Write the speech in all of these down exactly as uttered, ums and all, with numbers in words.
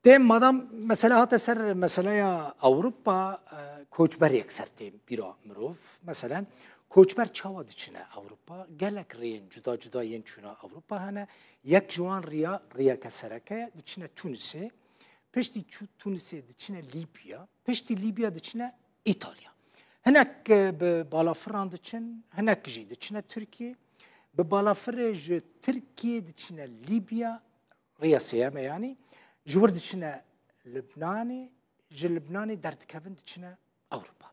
Dê madam mesele hate ser meseleya Ewropa, e, koçber yekser tê bîra mirov. Meselen, koçber çawa diçine Ewropa? Gelek rêyên cuda cuda yên çûna Ewropa hene. Yek ji wan riya, riyeke sereke ye, diçine Tunisê. Piştî çû Tunisê diçine Lîbya. Piştî Lîbya diçine Îtalya. Hinek, e, bi balafiran diçin, hinek jî diçine Tirkiye. Bi balafirê ji Tirkiye diçine Lîbya, riya sêyem e yanî. Ji wir diçine Libnanê, ji Libnanê derdikevin diçine Ewropa.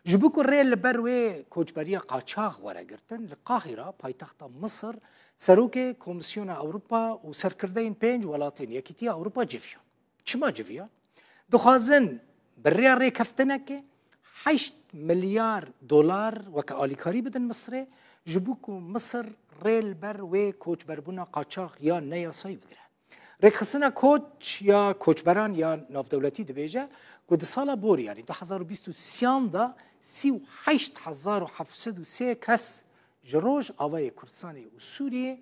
Ji bo ku rê li ber wê koçberiya qaçax were girtin, li Qahira, paytexta Misir, serokê Komîsyona Ewropa û serkirdeyên pênc welatên Yekîtiya Ewropa civiyan. Çima civiyan? Dixwazin bi rêya rêkeftinekê heşt milyar dolar weke alîkarî bidin Misirê, ji bo ku Misir rê li ber wê koçberbûna qaçax ya neyasayî bigire. Rêkxistina koç ya koçberan ya navdewletî dibêje ku di sala borî, yanî du hezar û bîst û sêyan de sî û heşt hezar û heft sed û sê kes ji Rojavayê Kurdistanê û Sûriyê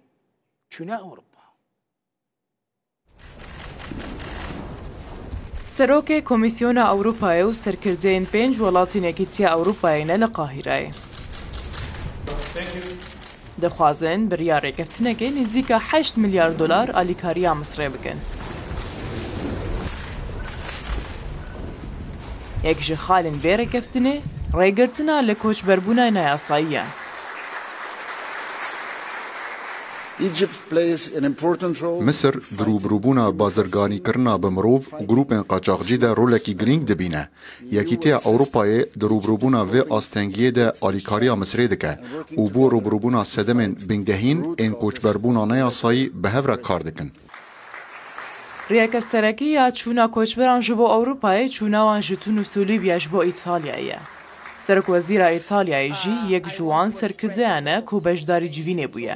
çûne Ewropa. Serokê Komîsyona Ewropayê û serkirdeyên pênc welatên Yekîtiya Ewropayê ne li Qahîreyê. Dixwazin bi riya rêkeftinekê nêzîka heşt milyar dolar alîkariya Misirê bikin. Yek ji xalên vê rêkeftinê, rêgirtina li koçberbûna neyasayî ye. Egypt plays an important role Misir in di fighting rûbirûbûna bazirganîkirina bi mirov û grûpên qaçaxcî de rolekî girîng dibîne. Yekîtiya Ewropayê di rûbirûbûna vê astengiyê de alîkariya Misirê dike û bo rûbirûbûna sedemên bingehîn ên koçberbûna neyasayî bi hev re kar dikin. Riyeke serekî ya çûna koçberan ji bo Ewropayê çûna wan ji Tunis û Lîbya ji bo Îtalyayê ye. Serokwezîra Îtalyayê jî yek ji wan serkirdeyan e ku beşdarî civînê bûye.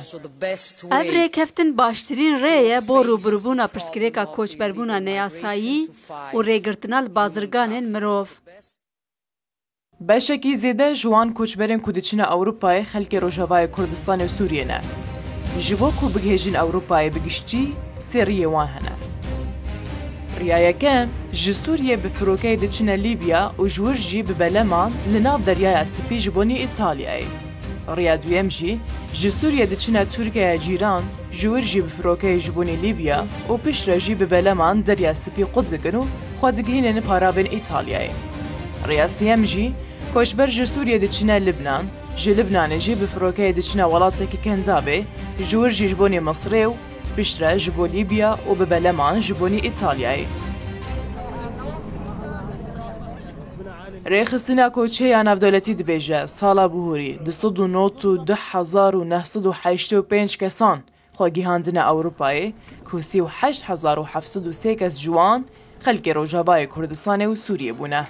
Ev rêkeftin baştirîn rê ye bo rûbirûbûna pirsgirêka koçberbûna neyasayî û rêgirtina li bazirganên mirov. Beşekî zêde ji wan koçberên ku diçine Ewropayê xelkê Rojavayê Kurdistanê û Sûriyê ne. Ji bo ku bigihêjin Ewropayê bi giştî, sê riyê wan hene. Riya yekem, ji Sûriyê bi firokeyê diçine Lîbya û ji wir jî bi beleman li nav Deryaya Spî ji bonî Îtalyayê. Riya duyem jî, ji Sûriyê diçine Tirkiyeyê cîran, ji wir jî bi firokeyê ji bonî Lîbya û piştre jî bi beleman Derya Spî qut dikin û xwe digihînin paravên Îtalyayê. Riya sêyem jî, koçber ji Sûriyê diçine Libnan, ji Libnanê jî bi firokeyê diçine welatekî kendavê, ji wir jî ji bonî Misirê û piştre ji bo Lîbya û bi beleman ji bonî Îtalyayê. Rêxistina Koçê ya Navdewletî dibêje, sala bihurî du sed û nod û du hezar û neh sed û heştê û pênc kesan xwe gihandine Ewropayê, ku sî û heşt hezar û heft sed û sê kes ji wan xelkê Rojavayê Kurdistanê û Sûriyê bûne.